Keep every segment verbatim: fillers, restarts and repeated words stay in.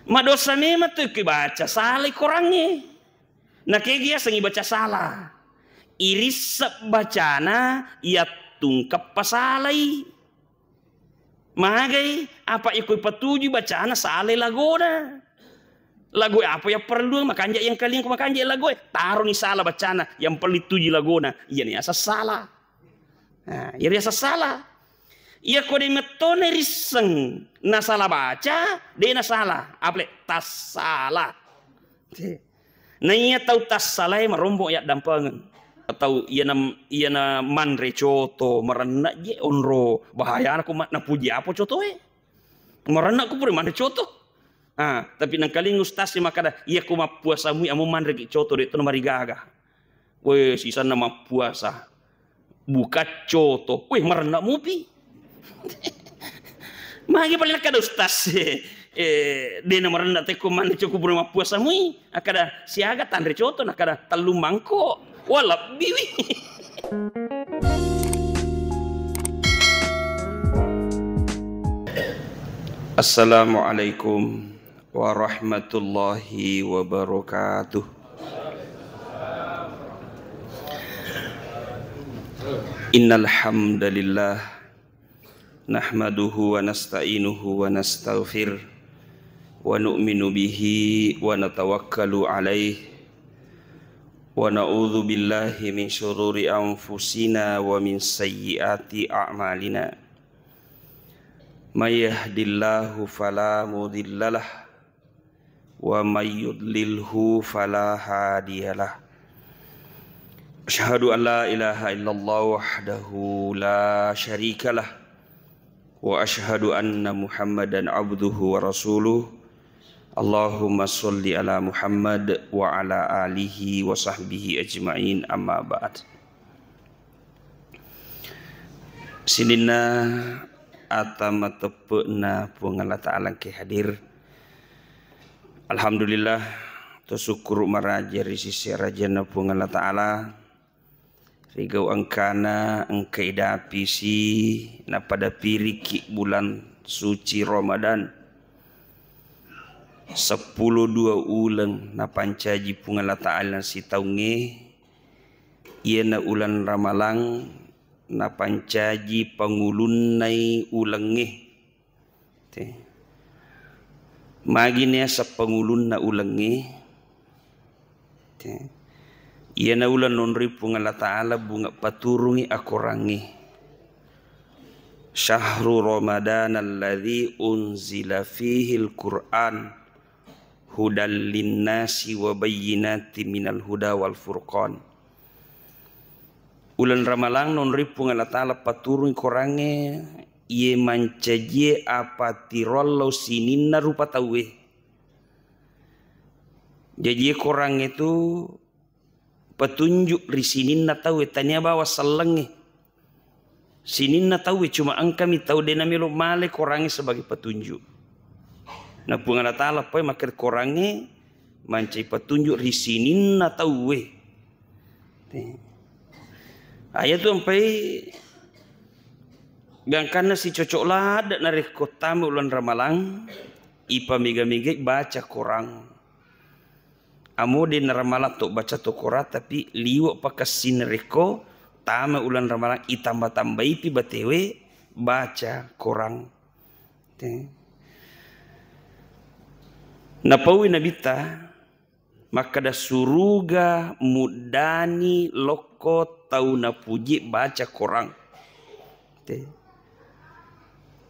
Madosa memang tu ikki baca salai korangnge. Nakegi yasengngi baca salah. Irisseng bacana yattungkeppa salai. Magai apa iko ipatujui bacana salai lagona. Lagu apa yang perlu makanja yang kaling makanja lagu taroni salah bacana yang perlu tuju lagona. Iya ni asa salah. Nah, iya ri asa salah. Iya ko de mettone risseng nasala baca, de nasalah. Apalagi tassala. Na iya tau tassalae marombo yaddampengeng. Atau iyana, iyana manre coto, marenna je onro. Bahayana ko ma-, napuji apa cotoe? Marenna ko pura manre coto. Ah, tapi nangkaling ustaz si makkada, iya ko mappuasa mui amo manre ki coto de to marigaga. Weh, sisanna mappuasa. Buka coto. Weh, marenna mupi. Magi paling nakkada ustaz, eh, dena marenna tekko manre coto pura mappuasa mui. Akkada siaga tanre coto, nakkada tellu mangko. Wah, lebbi wi. Assalamualaikum warahmatullahi wabarakatuh. Innal hamdalillah, nahmaduhu wa nasta'inuhu wa nastaghfir, wa nu'minu bihi wa natawakkalu alaih, wa na'udzu billahi min syururi anfusina wa min sayyiati a'malina. May yahdillahu fala mudhillalah, wa may yudlilhu fala hadiyalah. Asyhadu an la ilaha illallah wahdahu la syarikalah, wa asyhadu anna Muhammadan abduhu wa rasuluh. Allahumma sholli ala Muhammad wa ala alihi wa sahbihi ajma'in, amma ba'd. Sininna ata mateppe'na Puang Allah Ta'ala engke hadir. Alhamdulillah, to sukkuru maraja ri sisi rajanna Puang Allah Ta'ala. Rigau engkana engka idapisi napada piriki bulan suci Ramadan. Seppulo dua uleng napancaji Puang Allah Ta'ala sitaungnge. Iyana uleng Ramalang napancaji pangulunnai ulengnge. Te. Magi niaseng pangulunna ulengnge? Te. Iyana uleng nonroi Puang Allah Ta'ala bunga paturungi akorangnge. Syahru Ramadan alladzi unzila fihil Qur'an hudal linnasi wa bayyinatin minal huda wal furqan. Uleng Ramalang nonroi Puang Allah Ta'ala paturungi korangnge, iye mancajie apa tiroallo sininna rupa tauwe. Jaji korangnge tu petunjuk ri sininna tauwe, tania bawang sellengnge. Sininna tauwe cuma engkami tau de namelo male korangnge sebagai petunjuk. Na Puang Allah Ta'ala poi makkeda korangnge mancai petunjuk ri sininna tauwe. Te. Ayatu ampai gangkanna sicocok ladde narekko tama uleng Ramalang, ipamega-megai baca korang. Amo de naramalang to baca to korang, tapi liwe pakessing narekko tama uleng Ramalang itamba-tambaipi batewe baca korang. Te. Napaui Nabitta makkeda suruga muddani lokko tau napuji baca korang. Te.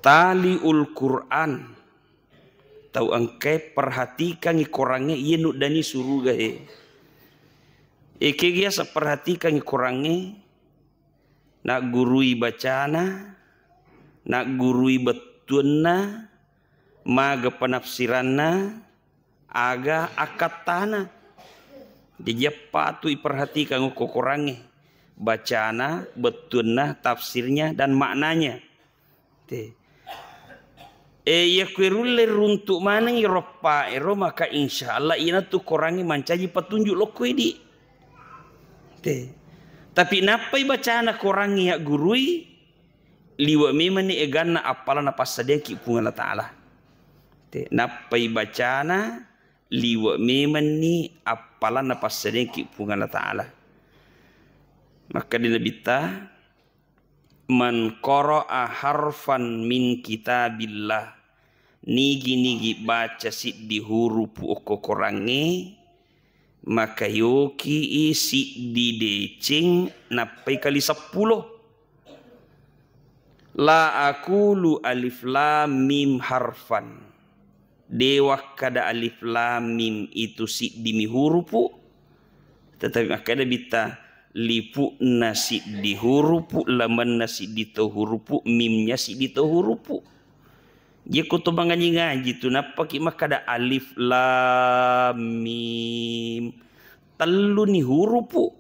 Taliul Qur'an. Tau engkae perhatikangngi korangnge, iye nuddani suruga he. Eke giasa perhatikangngi korangnge, naggurui bacana, naggurui bettuanna, maga penafsiranna, aga akkattana. Jaji, patui perhatikan ko korangnge, bacana, bettuanna, tafsirnya, dan maknanya. Te. E, iya kue rulle runtuk maneng roppa ero, maka insya Allah iyanatu korangnge mancaji petunjuk lokko idi. Te. Tapi nappai bacana korangnge ya gurui, liwe memang ni eganna appala napassadiaki Puang Allah Ta'ala. Te, nappai bacana liwe' memenni appalanna passadengki Puang Allah Ta'ala. Makkeda Nabitta, "Man qara'a harfan min kitabillah," nigi-nigi baca siddi hurupu okko Korangnge, maka yoki i siddi deceng nappai kali seppulo. La aqulu alif lam mim harfan. De wakkada alif lam mim itu siddimi hurupu, tetapi makkeda Nabitta, lipu'na siddi hurupu, lamenna siddi to hurupu, mimnya siddi to hurupu. Jekko to mangaji-ngaji tu, nappaki makkada alif lam mim, telluni hurupu,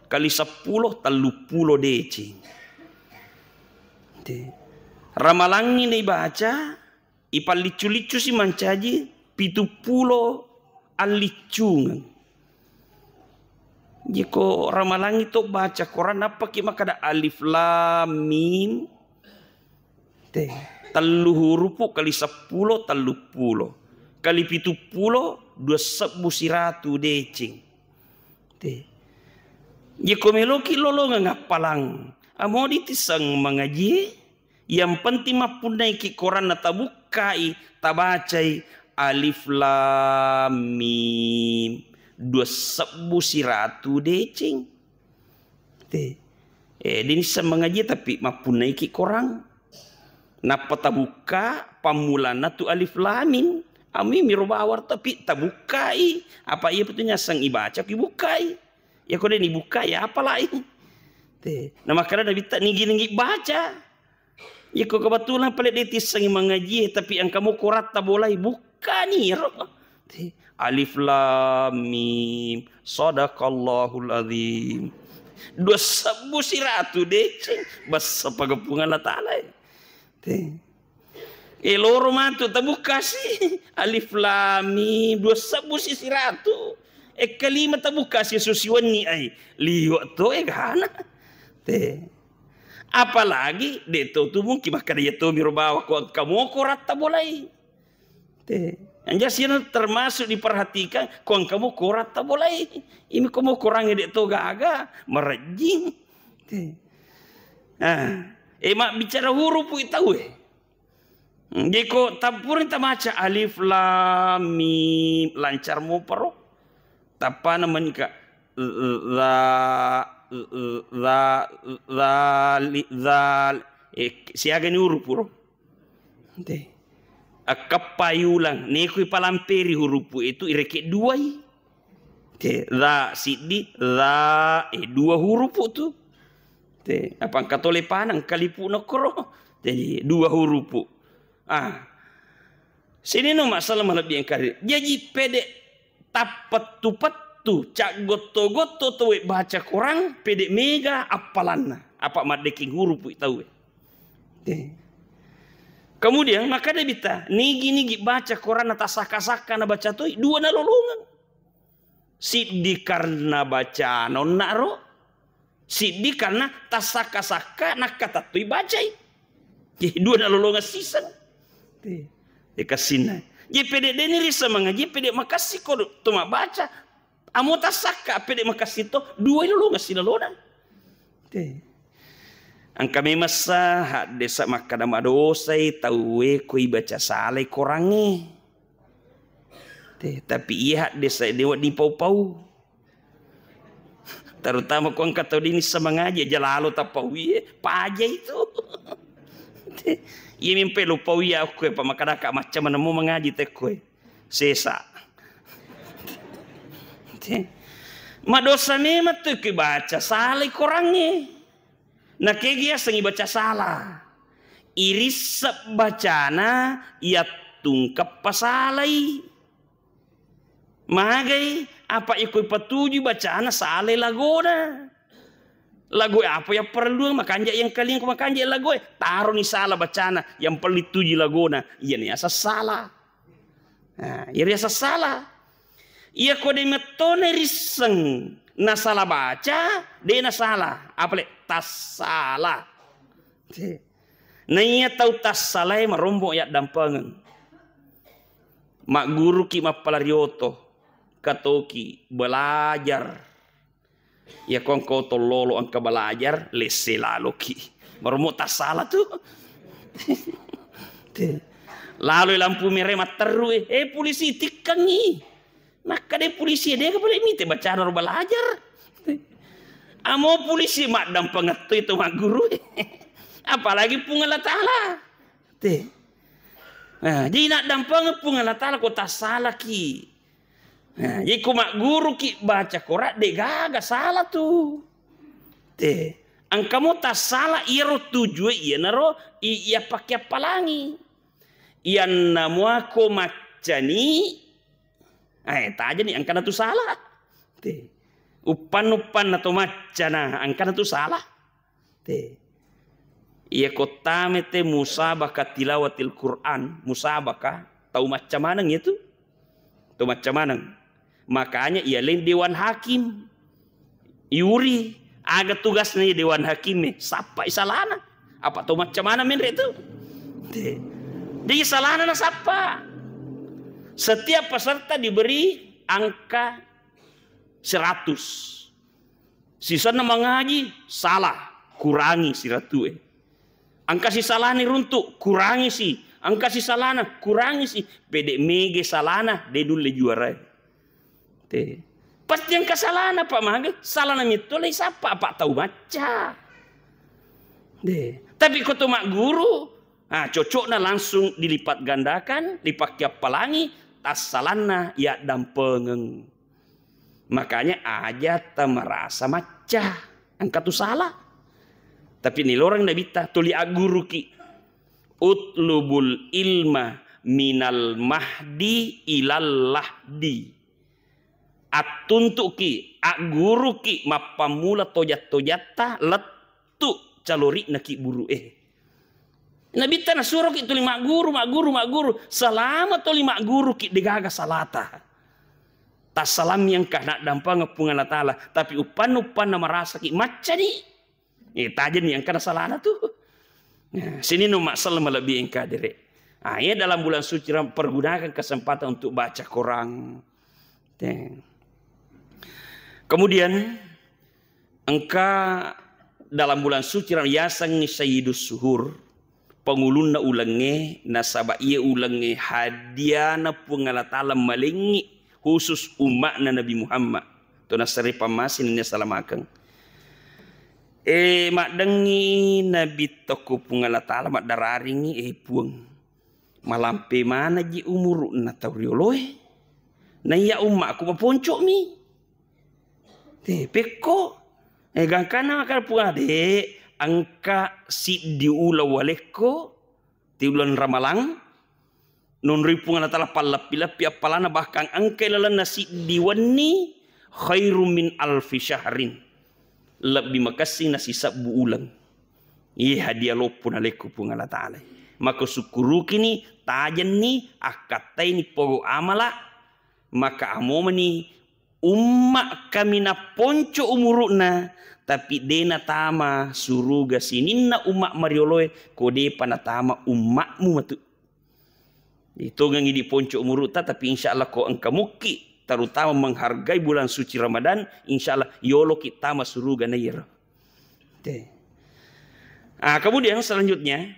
kali seppulo, telluppulo deceng. Te. Ramalangngi naibaca, ipalliccu-liccusi mancaji pituppulo alliccungeng. Jeko ramalangngi to baca Quran, nappaki makkada alif lam mim. Te. Tellu hurupu kali seppulo, telluppulo. Kali pituppulo, dua sebbu siratu deceng. Te. Jeko meloki lolongeng appalang, amo ditisseng mangajie, yang penting mappunnaiki Quranna tabukkai, tabacai alif lam mim, dua sebbu siratu deceng. Te. Eh, dinisseng mangajie tapi mappunnaiki Quran. Nappa tabukka pammulanna tu alif lam mim. Ami miro bawang tapi tabukkai. Apa iya betul nyaseng ibaca ki bukkai. Ya ko de ni bukkai ya apa lain. Te. Nah, makanya Nabi tak nigi-nigi baca. Iko kebetulan pale de tissengi mangajie, tapi engka mo Quran tabolai, bukkani ro. Te, alif lam mim, sadaqallahul azim. Dua sebbu siratu deceng, bassa paga Puang Allah Ta'ala. Te. E loro matu tabukkasi, alif lam mim, dua sebbu si siratu. E kalima tabukkasi susi wenni ai. Liwa to e gana. Te. Apalagi de to tu mungkin makkada iya to miro bawa ko engka mo Quran tabolai. Te. Anja sino termasuk diperhatikan ko engka mo Quran tabolai. Imi ko mo Quran de to gaga, marejjing. Te. Ah, e mabbicara hurupu i tau e. Jeko tappureng tamaca alif lam mim, lancar mo paro. Tappana menika za, za, zali, zal. Eh, siaga ni hurupu ro. Te. Akkappai ulang. Nekui palamperi hurupu itu ireke duai. Te, za siddi, za, eh, dua hurupu tu. Te, apa engka tole panang, engka lipuna koro. Jadi, dua hurupu. Ah. Sini no masalah malebbi engka ri. Jaji pede tappettu-pettu, caggotto-gotto tauwe baca Quran, pede mega appalanna. Apa maddeking hurupu tauwe. Te. Kemudian, maka de bita, nigi-nigi baca Quran na tasakka-sakka na baca toi, dua nalolongeng. Siddi karena bacana onnaro, siddi karena tassakka-sakka nakkatettui bacai. Jadi dua nalolongeng siseng. Te. Ikassinna. Jadi pede deni risa mangaji, pede makassi ko to mabaca. Amo tassakka pede makassi to, dua lolongeng silalona. Te. Engka memessa haddesa makkada madosai tauwe ko ibaca salai Qurangnge. Te, tapi iya haddesa de wedding pau-pau. Terutama ko engka tau dini semangaji aja lalo tapauwi, paja itu. Te, iya mimpe lupa uya aku apa makadaka macam mana mau mengaji te koe. Sesa. Te, madosa memang tu ki baca salai Qurangnge. Nakegi yasengngi baca salah. Irisseng bacana yattungke pasalai. Magai apa iko ipatuju bacana salai lagona. Lagu apa yang perlu makanja yang kalian makanja lagu taroni salah bacana yang perlu tuju lagona. Iya ni asa salah. Nah, iya riaseng salah. Iya ko de mettona risseng nasala baca, de nasala. Apale tassala. Naiya tau tassalae marombo yaddampengeng. Magguruki mappalari oto, katoki belajar. Iya ko engka oto lolo engka belajar, lesse laloki. Maromo tassala tu. Te. Lalo lampu merah matteru e. Eh, polisi tikkangi. Nakkeda polisi, dega pole mite bacana ro belajar. Amo polisi maddampengeng to itu magguru. Apalagi Puang Allah Taala. Te. Nah, jadi naddampengeng Puang Allah Taala ko tassalaki. Nah, jadi ko magguruki baca Quran, de gaga sala tu. Te. Engkamo tassala iyaro tujue iyanaro i-, iya pakkiappalangi. Iyanna muako maccani, eh, tajani engkana tu sala. Te. Uppan-uppanna to maccana engkana tu sala. Te. Iya ko tame te musabaka tilawatil Quran, musabaka tau macca maneng itu. Tau macca maneng. Makanya iya lain dewan hakim. Iuri, aga tugasna iya dewan hakim e? Sappai salana. Apa tau macca maneng menre tu? Te. Jadi salana nasappa. Setiap peserta diberi angka seratus. Sisenna mangaji, salah, kurangi siratue. Engka sisalani runtu, kurangi si. Engka sisalana, kurangi si. Pede mege salana, de nulle juara. Te. Pasti engka salana, Pak, mage. Salana mitto le sappa, apa tau macca. De. Tapi ko to magguru, ah, cocokna langsung dilipat gandakan, dipakkiappalangi, tassalanna yaddampengeng. Makanya aja ta merasa macca. Engka tu salah. Tapi niloreng Nabitta, tuli agguruki. Utlubul ilma minal mahdi ilal lahdi. Attuntuki, agguruki, mappammula tojat-tojatta, lettu calori'na ki buru e. Nabitta nasuroki tuli magguru, magguru, magguru. Selama tuli magguruki, degaga salata. Tassalammi engka naddampengeng Puang Allah Taala, tapi uppanna-uppanna marasaki maccani. Eh, tajani engkana salana tu. Nah, sininna umma selleng malebbi engka dere. Ah, iya dalam bulan suci Ram-, pergunakan kesempatan untuk baca Quran. Te. Kemudian engka dalam bulan suci Ram-, yasengngi Sayyidus Suhur, pangulunna ulengnge, nasaba iye ulengnge hadiana Puang Allah Taala malengngi khusus umma'na Nabi Muhammad. To nasere pammase nennia salamakeng. Eh, maddengngi Nabi tokko Puang Allah Taala maddararingngi, eh, Puang, malampe manaji umuru'na tau rioloe. Naiya ummaku maponco'mi. Te, pekko. Eh, gangkanna makkeda Puang, de, engka siddi uleng walekko, ti uleng Ramalang, nonroi Puang Allah Taala palleppi-leppi appalana, bahkan engkai lalenna siddi wenni khairum min alfi syahrin. Lebbi makessing nasisebbu uleng. Iye hadiah loppo nalekko Puang Allah Taala. Maka sukkurukini, tajenni, akkattaini pogo amala, maka amomani umma kami napponco umuru'na, tapi de natama suruga sininna umma marioloe, ko depa natama umma'mu matu. Itongengi diponco umuru'ta, tapi insya Allah ko engka mukki, terutama menghargai bulan suci Ramadan, insya Allah yoloki tama suruga nairo. Oke. Ah, kemudian selanjutnya,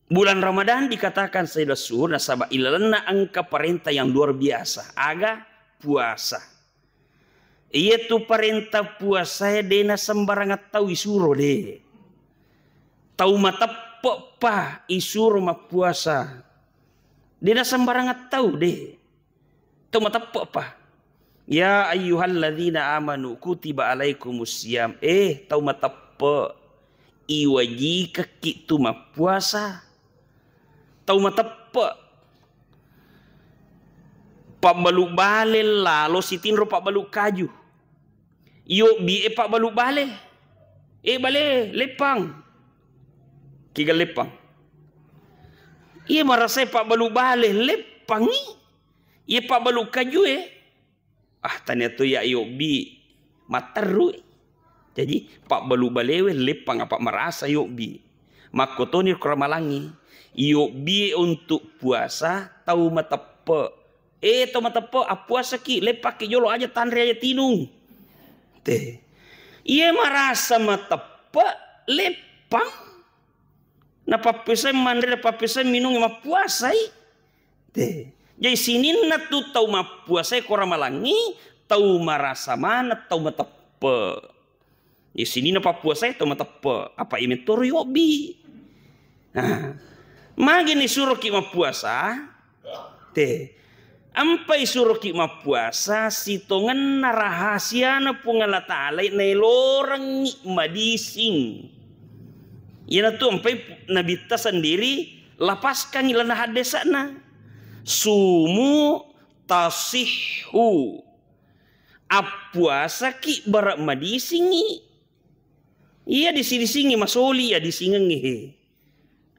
bulan Ramadan dikatakan Sayyidas Syuhur nasaba ilalenna engka parenta yang luar biasa. Aga? Puasa. Iyatu parenta puasae de nasembarangan tau isuro, de. Tau mateppe'pa isuro mappuasa. De nasembarangan tau, de. Tau mateppe'pa. Ya ayyuhalladzina amanu kutiba alaikumus siyam. Eh, tau mateppe'. Iwajikekki tu mappuasa. Tau mateppe'. Pabbalu bale lalo sitinro pabbalu kaju. Yobbi e pabbalu bale. Eh, bale, leppang. Kiga leppang. Iye marasai pabbalu bale, leppangi. Iye pabbalu kaju e. Ah, tania to ya yobbi. Matterru. Jadi, pabbalu balewe leppang apa marasa yobbi. Makkotoni ko Ramalangngi. Yobbi e untuk puasa tau mateppe'. mateppe. Eh, tau mateppe, appuasaki, leppaki jolo, aja tanre, aja tinung. Te. Iye marasa mateppe, leppang. Napappiasai manre, napappiasai minung, mappuasai. Te. Jadi sininna tu tau mappuasai ko ramalangngi, tau marasa maneng, tau mateppe. Jadi sininna pappuasai tau mateppe, apa imettoro yobbi. Nah, magi nisuroki mappuasa? Te. Ampai suroki mappuasa, sitongenna rahasiana Puang Allah Ta'ala naelorengngi madising. Iyanatu ampai Nabitta sendiri lapaskangi lana haddesana. Sumu tasihhu. Appuasaki bara madisingi. Iya disi-disingi masoli iya disingengnge he.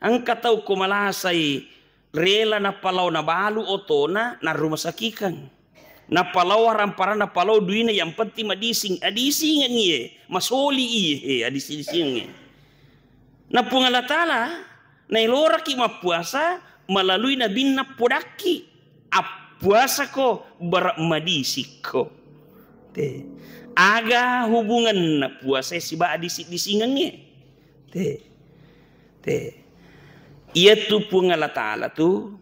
Engka tau ko malasai rela napalao nabalu otona narruma sakikeng. Napalao aramparanna, napalao duina, yang penting madising. Adisingengngi ye, masoli iye he, adisi-disingengnge. Na Puang Allah Ta'ala naeloraki mappuasa melalui nabinna podakki. Appuasako bara madisikko. Te. Aga hubunganna puasa siba adisi-disingengnge? Te. Te. Iyatu Puang Allah Ta'ala tu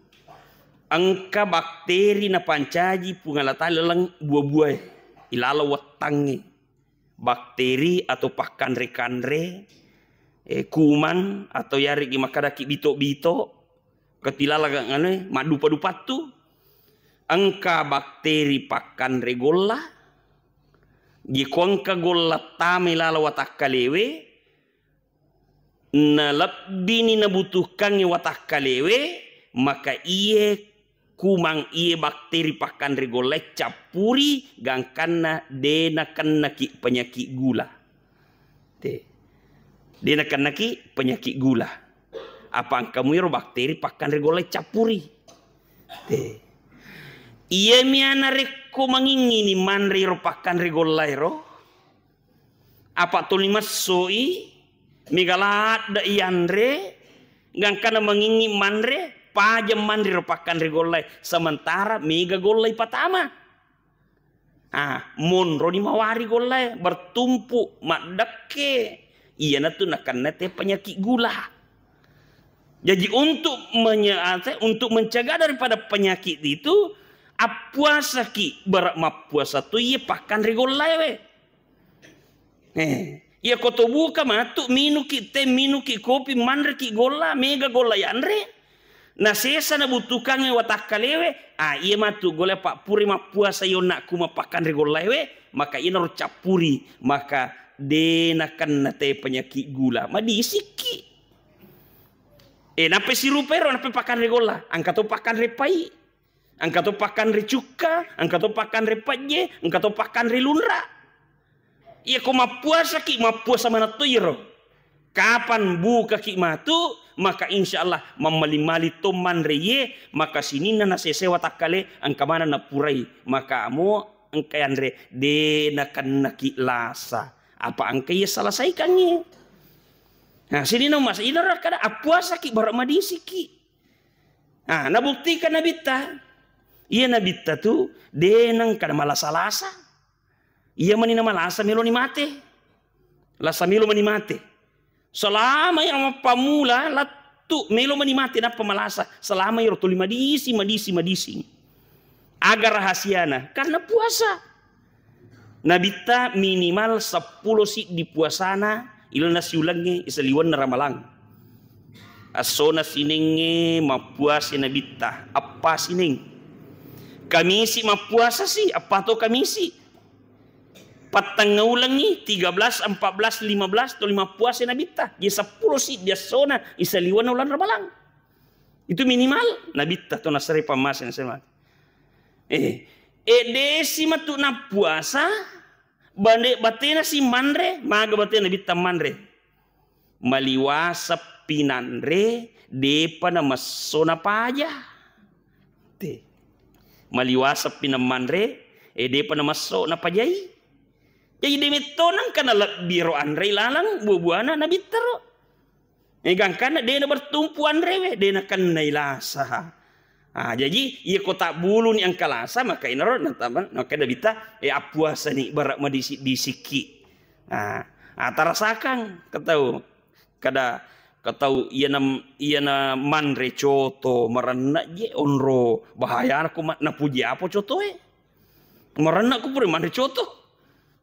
engka bakteri napancaji Puang Allah Ta'ala laleng bua-buae, ilalo wettangnge. Bakteri atau pakkanre-kanre, eh, kuman atau yaregi makkadaki bito-bito, ketilala anu, maddupa-dupattu, engka bakteri pakkanre golla, jeko engka golla tama ilala watakkalewe, nalebbini nabutuhkangngi watakkalewe, maka iye kumang, iye bakteri pakkanre gollae cappuri gangkanna de nakennaki penyakit gula. Te. De nakennaki penyakit gula. Apa engka muiro bakteri pakkanre gollae cappuri. Te. Iyami ana rekko mangingini manre iro pakkanre gollaero, apa tuli messoi, mega ladde iyanre, gangkana mangingi manre, pajeng manre ro pakkanre gollae, sementara mega golla ipatama. Ah, monroni mawari gollae, bertumpuk, maddekke. Iyanatu nakenna te penyakit gula. Jadi untuk menye-, ate-, untuk mencegah daripada penyakit itu, appuasaki, bara mappuasa tu iye pakkanre gollae we. Eh, iya ko to buka matu, minuki te, minuki kopi, manreki golla, mega golla yanre. Na sesa nabutuhkangngi watakkalewe, ah, iya matu golla pappuri mappuasa yonna kuma pakkanre gollaewe, maka inaro cappuri, maka de nakenna te penyakit gula, madisikki. Eh, nappa sirupai ro, nappa pakkanre golla, engka to pakkanre pai. Engka to pakkanre cukka, engka to pakkanre pejje, engka to pakkanre lunra. Iya ko mappuasaki, mappuasa manatto iyaro. Kapan bukaki matu, maka insya Allah mammali-mali to manre iye, maka sininna nasese watakkale, engka maneng napurai, maka amo engka yanre, de nakennaki lasa. Apa engka iya selesaikangngi. Nah, sininna mas, inaro kada appuasaki, bara madisiki. Ah, nabuktikan Nabitta. Iya Nabitta tu de nengka malasa-lasa. Iya mani namalasa meloni mate. Lasa melo mani mate. Selama yang pammula lattu melo mani mate nappa malasa. Selama iyaro tuli madisi, madisi, madisi. Aga rahasiana? Karena puasa. Nabitta minimal seppulo siddi puasana ilalenna siulengnge isaliwenna Ramalang. Essona Sinengnge mappuasa Nabitta, eppa Sineng. Kamisi mappuasa si, eppa to Kamisi. Pattengnga ulengngi, tiga belas, empat belas, lima belas, tuli mappuasa Nabitta. Jadi seppulo siddi essona isaliwenna uleng Ramalang. Itu minimal Nabitta to nasare pammase nasare mate. Eh, edesi matu nappuasa, bane-, batena si manre, maga batena Nabitta manre. Maliwaseppi nanre, depa namesso napaja. Te. Maliwaseppi namanre, eh, depa namesso napajai. Jadi de metto nengka nalebbi ro anre ilalang bua-buana Nabitta ro. Eh, gangkanna de nabertumpu anrewe, de nakennai lasa. Ah, jaji iya ko tabbuluni engka lasa, maka inaro natama, maka Nabitta, eh, appuasani bara madisi-disikki. Ah, ah, tarasakang ketau, kada ketau iyana, iyana manre coto marenna je onro bahayana ko ma-, napuji apa cotoe. Marenna ko pura manre coto.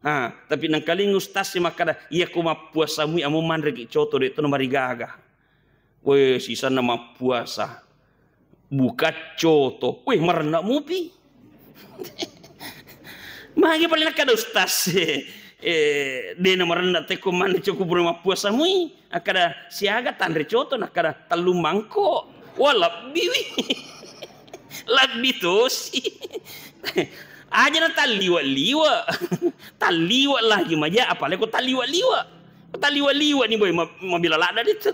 Ah, tapi nengkaling ustaz si makkada, iya ko mappuasa mui amo manre ki coto de to namarigaga. Weh, sisanna mappuasa. Buka coto. Weh, marenna mupi. Magi paling nakkada ustaz, eh, eh, dena marenna teko manre coto pura mappuasa mui. Akkada siaga tanre coto, nakkada tellu mangko. Wah, lebbi wi. Lebbi tosi. Aja na talliwa-liwa. Talliwa lagi maja, apalagi ko talliwa-liwa. Talliwa-liwa ni boy, ma-, mabila ladda itu.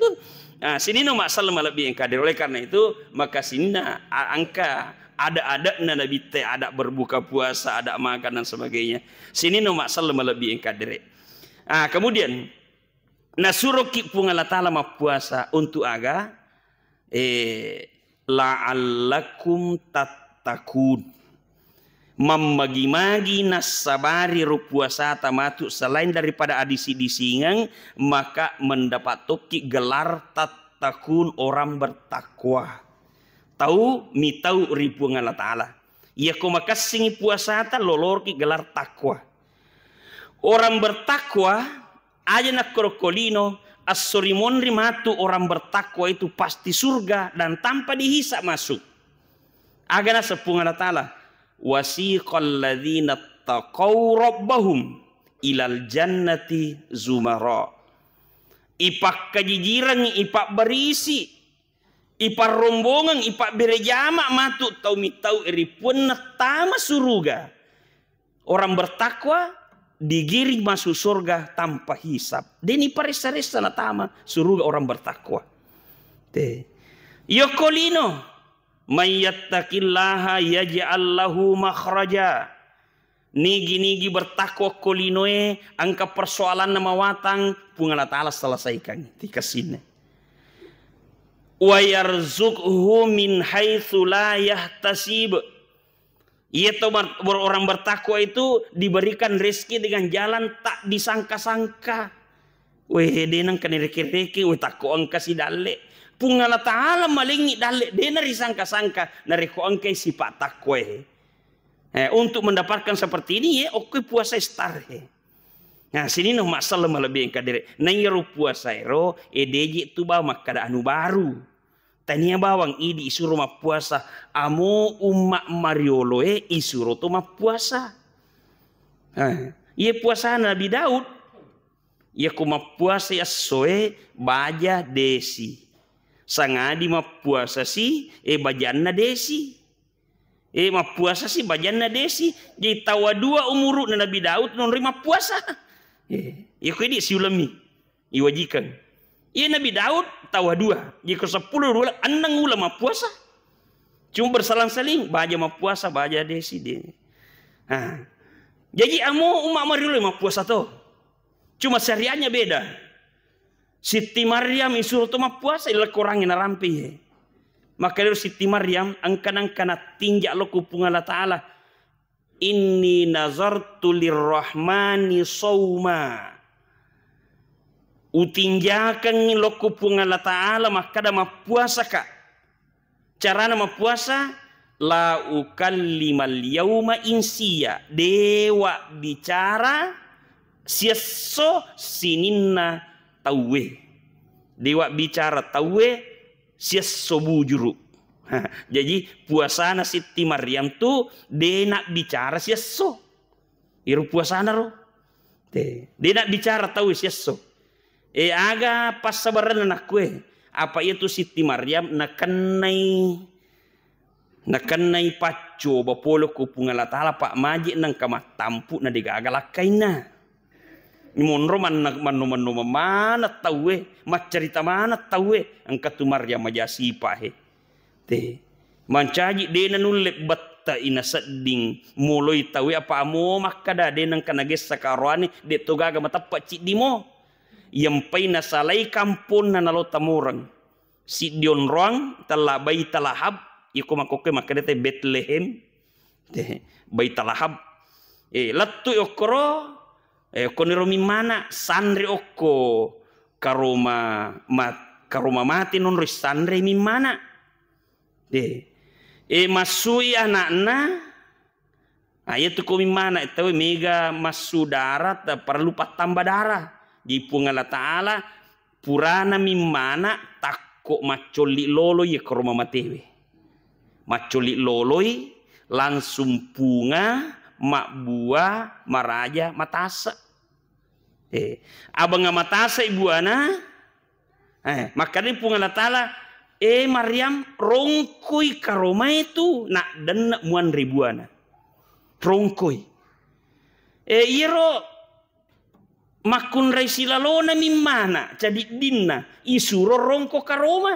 Nah, sinino masalah malebbi engka diri. Oleh karena itu, maka sinna a-, angka ada-adabna Nabitta, ada berbuka puasa, ada makan dan sebagainya. Sinino masalah malebbi engka diri. Ah, kemudian nasuroki Puang Allah Ta'ala mappuasa untuk aga? Eh, la'allakum tattaqun. Mammagi-magi nassabari ro puasata matu selain daripada adisi-disingeng, maka mendapat tokki gelar tattaqun, orang bertakwa. Tau mitau ri Puang Allah Ta'ala. Iya ko makessingi puasata, lolorki gelar takwa. Orang bertakwa, aja nakkoro ko lino, esso ri monri matu orang bertakwa itu pasti surga dan tanpa dihisab masuk. Aga naseng Puang Allah Ta'ala, "Wasiqal ladzina taqaw rabbahum ilal jannati zumara." Ipakkajijirangngi, ipabbarisi, iparrombongeng, ipabbere jama matu tau mitau ri Puanna tama suruga. Orang bertakwa digiring masuk surga tanpa hisab. Deni paressa-ressa natama suruga orang bertakwa. Te. Yokko lino, "May yattaqillaha yaj'al lahu makhraja." Nigi-nigi bertakwa ko linoe, engka persoalanna mawatang, Puang Allah Ta'ala selesaikan. Tikasine. "Wa yarzuqhu min haitsu la yahtasib." Iya to mar-, ber-, orang bertakwa itu diberikan rezeki dengan jalan tak disangka-sangka. Weh, de nengka nareke-reke, weh, takko engka si dalle. Puang Allah Ta'ala malengi dalle, de narisangka-sangka, narekko engkai sifat takwa, eh. Eh, untuk mendapatkan seperti ini, ya, oke puasa star, eh. Nah, sini no masalah malebbi engka dere. Nah, iyaro puasa ero, eh, deje tu ba makkada anu baru. Tania bawang idi isuro mappuasa, amo umma marioloe isuro to mappuasa. Eh, iya puasana Nabi Daud. Iya ko mappuasa essoe baja desi. Sangadi mappuasa si, eh, bajanna desi. Eh, mappuasa si bajanna desi. Jadi tawa dua umuru'na Nabi Daud nonroi mappuasa. Eh, iya ko idi siulemmi. Iwajikeng. Iya Nabi Daud tawa dua. Jiko seppulo dua, enneng uleng mappuasa. Cuma berselang-seling, baja mappuasa, baja desi de. Nah. Jadi amo umma mariolo mappuasa to. Cuma syariatnya beda. Siti Maryam isuro to mappuasa, ilekkorangi narampe. Maka dari Siti Maryam, engka-engka natinja lo ku Puang Allah Ta'ala. "Inni nazartu lirrahmani sauma." Utinjakengngi lokku Puang Allah Ta'ala makkada mappuasaka. Carana mappuasa, "La ukallimal yauma insiya." Dewa bicara siesso sininna tauwe. Dewa bicara tauwe siesso bujuru. Jadi puasana Sitti Maryam tu de nabbicara siesso. Iro puasana ro. De, de nabbicara tau siesso. E, aga passabarenna nakkue. Apa iya tu Sitti Maryam nakennai, nakennai paccoba pole ko Puang Allah Ta'ala, Pak Maji nengka mattampu na degaga lakkainna. Monro manna-, manno-manno maneng tauwe, maccarita maneng tauwe, engka tu Maryam maja sipa he. Te. Mancaji de nanulle bettai nasedding moloi tauwe, apa amo makkada de nengka nagessa karoane, de to gaga mateppa ciddi mo. Yempai nasalai kamponna nalo tamoreng. Siddi onroang tella Baitalahab, Iko makkokkoe makkeda te Betlehem, te Baitalahab. Eh, lettu okkoro, eh, okkoniro mimmana, sanre okko karoma ma-, karoma mate nonroi sanre mimmana. Eh, eh, massui anakna, ah, iya tu ko mimmana, eh, tau mega massu darah, ta-, perlu pattamba darah. Di Puang Allah Ta'ala, purana mimmana, takko maccolli lolo iya karoma matewe. Maccolli loloi, langsung punga, mabbua, maraja, matase. Eh, abang matase buana, eh, makkadai Puang Allah Ta'ala, "Eh, Maryam, rongkoi karomae tu, nak denne muanre buana." Rongkoi. Eh, iyaro makkunrai silalona mimmana, cadiddinna, isuro rongko karoma.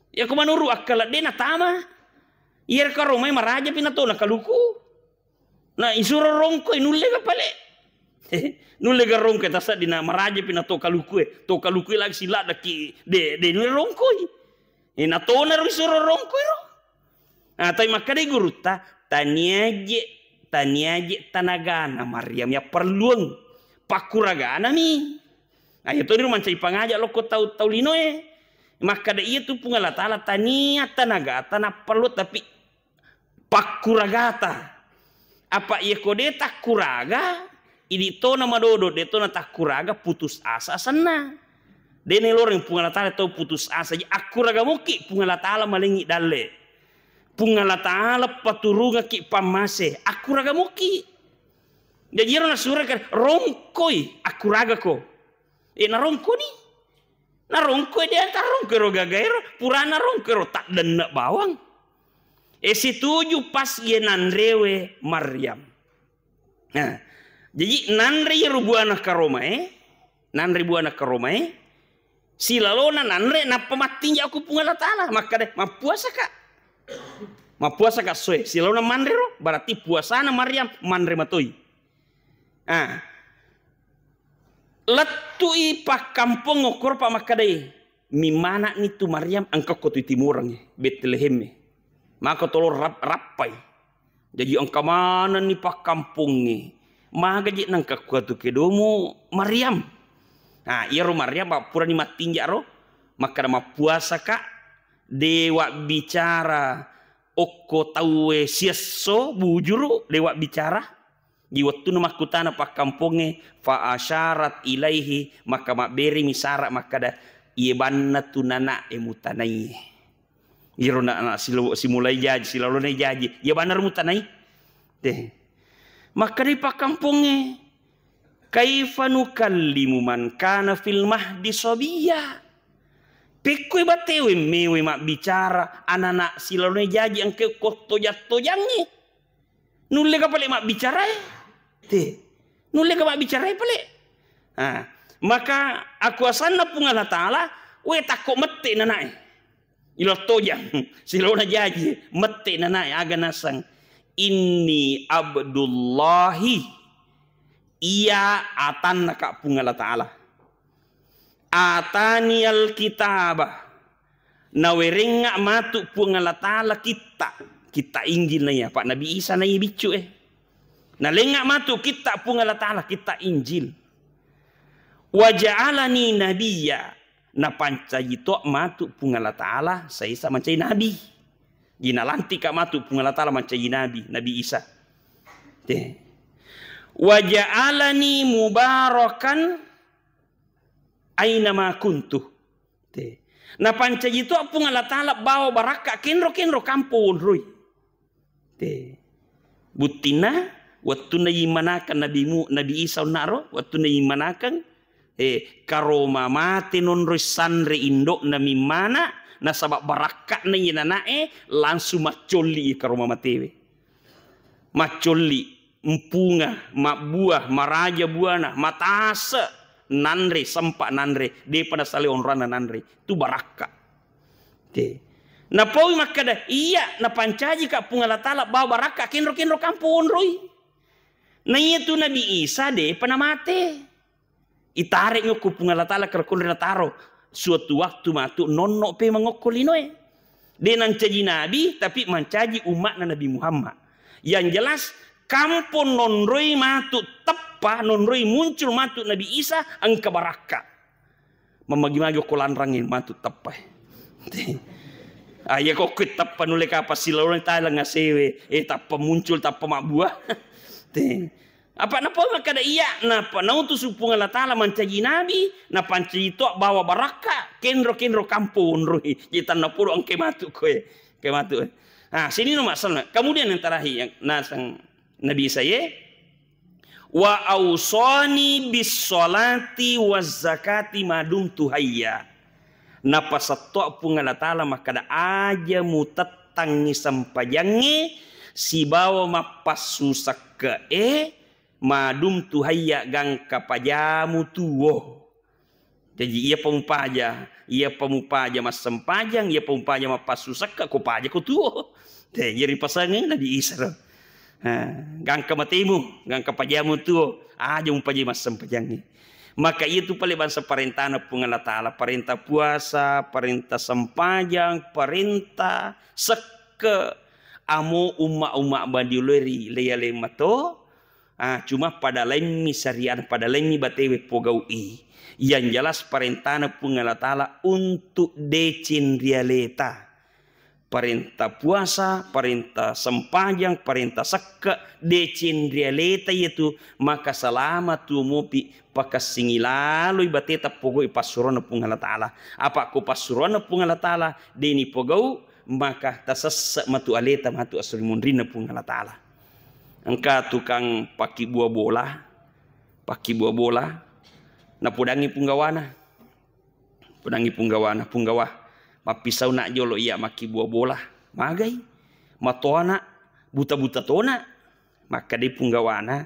Yako manuru akkala de natama. Iyaro karomae maraja pi natona kaluku. Na isuro rongkoi, nulle ga pale. Nulle ga rongkoi, tasaddi na maraja pi na to kalukue. To kalukue lagi siladdaki, de, de nulle rongkoi. Eh, na tona ro isuro rongkoi ro. Nah, tapi makkadai gurutta, taniaje, taniaje tanagana Maryam ya perluang. Pakkuragana mi. Ayo toni ro mancai pangaja lokko tau, tau linoe. Makkada iya tu Puang Allah Ta'ala tania tanagata na perlu, tapi pakkuragata. Apa iya ko de takkuraga, idi tona madodo, de tona takkuraga, putus asa asenna. De neloreng Puang Allah Ta'ala tau putus asa. Jadi akkuraga mokki Puang Allah Ta'ala malengi dalle. Puang Allah Ta'ala paturungakki pammase. Akkuraga mokki. Jadi ero nasura kan, rongkoi, akkuraga ko. Eh, narongkoni. Narongkoi de, tarongkoi ro gagaero, purana rongkoi ro taddenne bawang. E, situju pas ye nanrewe Maryam. Nah, jadi nanre yero buana karomae, nanre buana karomae, silalona nanre nappa mattinja ku Puang Allah Ta'ala, makkada, "Mappuasa ka." Mappuasa ka soe, silalona manre ro, berarti puasana Maryam manre matoi. Ah. Lettui pakkampong okkoro pa makkadai, "Mimmana ni tu Maryam, engka ko tu timureng, Betlehem. Mako tolo rap-, rappai." Jadi engka manenni pakkampongnge. Maga je nengka kuatu kedomu Maryam. Nah, iyaro Maryam purani mattinja ro, makkada, "Mappuasa ka, dewa bicara okko tauwe siesso bujuru, dewa bicara." Di wettunna makkutana pakkampongnge, fa asyarat ilaihi, maka mabberemi sara makkada, "Iye banna tu nana'e mutanaiye." Iro na, na silo-, simulai jaji, silalonai jaji, "Iye banna ro mutanai." Deh. Makkadai pakkampongnge, "Kaifa nukallimu man kana fil mahdi sabiyya?" Pekkoi batewe mewe mabbicara anana silalonai jaji engke ko tojang-tojangnge. Nulle ga pale mabbicara e? Te. Nulle ga mabbicara e pale? Ah, maka akuasanna Puang Allah Ta'ala, we takko mette nanae. Ilo tojang, silona jaji, mette nanae, aga nasang. "Inni abdullahi." Iya atanna ka Puang Allah Ta'ala. "Atani alkitaba." Nawerengnga matu Puang Allah Ta'ala kitta, kitta Injil naiya, Pak Nabi Isa naiya biccu e. Nalengnga matu kitta Puang Allah Ta'ala, kitta Injil. "Wa ja'alani nabiyya." Napancaji to matu Puang Allah Ta'ala saisa mancaji nabi. Jadi nalantika matu Puang Allah Ta'ala mancaji nabi, Nabi Isa. Te. "Wa ja'alani mubarakan aina ma kuntu." Te. Napancaji to Puang Allah Ta'ala bawa barakka kenro-kenro kampo wonroi. Te. Buttinna, wettunna yimmanakang Nabi Mu-, Nabi Isa onnaro, wettunna yimmanakang, eh, karoma mate nonroi sanre indo'na mimmana, nasaba barakka'na iye nana'e, langsung maccolli iye karoma matewe. Maccolli, mpunga, mabbua, maraja buana, matase, nanre, sempa nanre, depa nasalai onronna nanre. Tu barakka. Te. Napaui makkada, "Iya, napancaji ka Puang Allah Ta'ala bawa barakka kenro-kenro kampo wonroi." Naiya tu Nabi Isa depa namate. Itarekngo ku Puang Allah Ta'ala kerekonre nataro. Suatu waktu matu nonno pe mangokko linoe. De' nancaji nabi, tapi mancaji umma'na Nabi Muhammad. Yang jelas, kampong nonroi matu teppa, nonroi muncul matu Nabi Isa, engka barakka. Mamagi-magi okko lanrangnge matu teppa. Ah, iya kokko teppa nulle kapang silalona talang asewe, eh, tappa muncul, tappa mabbua. Te. Apa napau makkeda iya, napa nautusu Puang Allah Taala mancaji nabi, napancaji to bawa barakka, kenro-kenro kampong onroi. Jadi tanna podo engke matu koe. Engke matu. Ah, sini no masalah. Kemudian yang terakhir yang nasang Nabi saya, "Wa ausani bis salati waz zakati madum tuhayya." Napasetto Puang Allah Taala makkeda, "Aja mutettangngi sempajangnge sibawa mappassu sekke'e madum tuhayya gangka pajamu tuo." Jaji, iyapa mupaja, iyapa mupaja massempajang, iyapa mupaja mappassu sekke, ko paja ko tuo. Te, jadi pasangeng Nabi Isa ro. Ha, gangka matemu, gangka pajamu tuo, aja mupaja massempajangnge. Maka iya tu pale bangsa parentana Puang Allah Taala, parenta puasa, parenta sempajang, parenta sekke, amo umma-umma badioloi ri lea-lea mato, Ah, cuma pada lainmi syariat, pada lainmi batewe pogau'i. Yang jelas parentana Puang Allah Taala untuk deceng ri aleta. Parenta puasa, parenta sempajang, parenta sekke, deceng ri aleta iyatu, maka selama tuo mopi pakessingi laloi bateta pogau'i passuroanna Puang Allah Taala. Apa ko passuroanna Puang Allah Taala, deni pogau, maka tasesse matu aleta matu esso ri munrinna Puang Allah Taala. Engka tukang pakkibua bola, pakkibua bola, napodangngi punggawana. Podangngi punggawana, "Punggawa, mappisau nak jolo iya makkibua bola." "Magai?" "Matoa nak, buta-buta tona." Makkadai punggawana,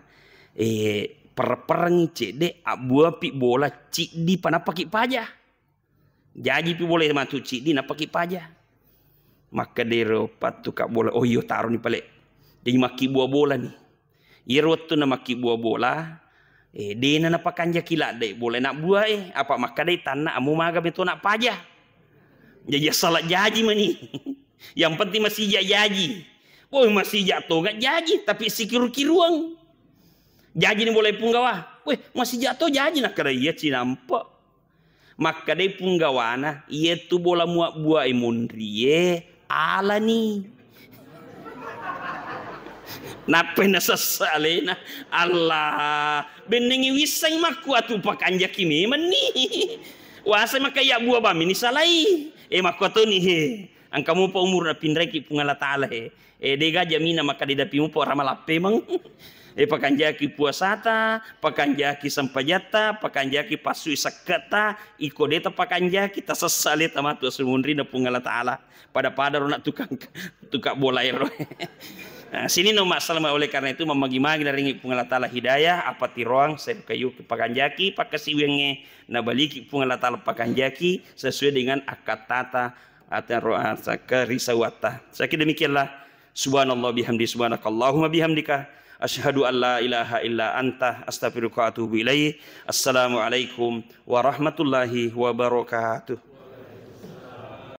"Eh, perre-perrengngi cedde, abbuapi bola ciddi pa nappaki paja." Jajipi bola matu ciddi, nappaki paja. Makkedero pattuka bola, "Oh iyo, taroni pale." Jadi makkibua bola ni. Iyaro wettunna makkibua bola, eh, dena napakanjaki ladde bola nabbua, eh, apa makkadai tanna amo maga meto nak paja. Jadi asala jaji mani. Yang penting masija jaji. Woi, masija tonga jaji, tapi sikiru-kiruang. Jaji ni bola punggawa. Weh, masija to jaji, nakkeda iya cinampe. Makkedai punggawana, "Iyatu bola muabbuai monrie alani." Nappai nasessa alena, "Allah, bennengngi wisseng makku atu pakanjaki memenni. Wasai maka iya bua bammi ni salai." Eh, makkuatoni he. Engka mupa umur napinraiki Puang Allah Taala he. Eh, dega jamina makkeda dapi mupa rama lappemeng. Eh, pakanjaki puasata, pakanjaki sempajatta, pakanjaki passui sekketta, iko deta pakanjaki, tasessa aleta matu esso ri munrinna Puang Allah Taala. Pada-pada ro nak tukang, tukang bola ero. Nah, sini no masalah, oleh karena itu, mamagi-magi naringi Puang Allah Taala hidayah, apa tiroang, saya kayu pakanjaki, pakasiwiangnge, nabaliki Puang Allah Taala pakanjaki sesuai dengan akad tata atau rasa kerisawatta. Saya kira demikianlah. Subhanallah bihamdi, subhanakallahumma bihamdika. Asyhadu an la ilaha illa anta, astaghfiruka wa atubu ilaik. Assalamualaikum warahmatullahi wabarakatuh.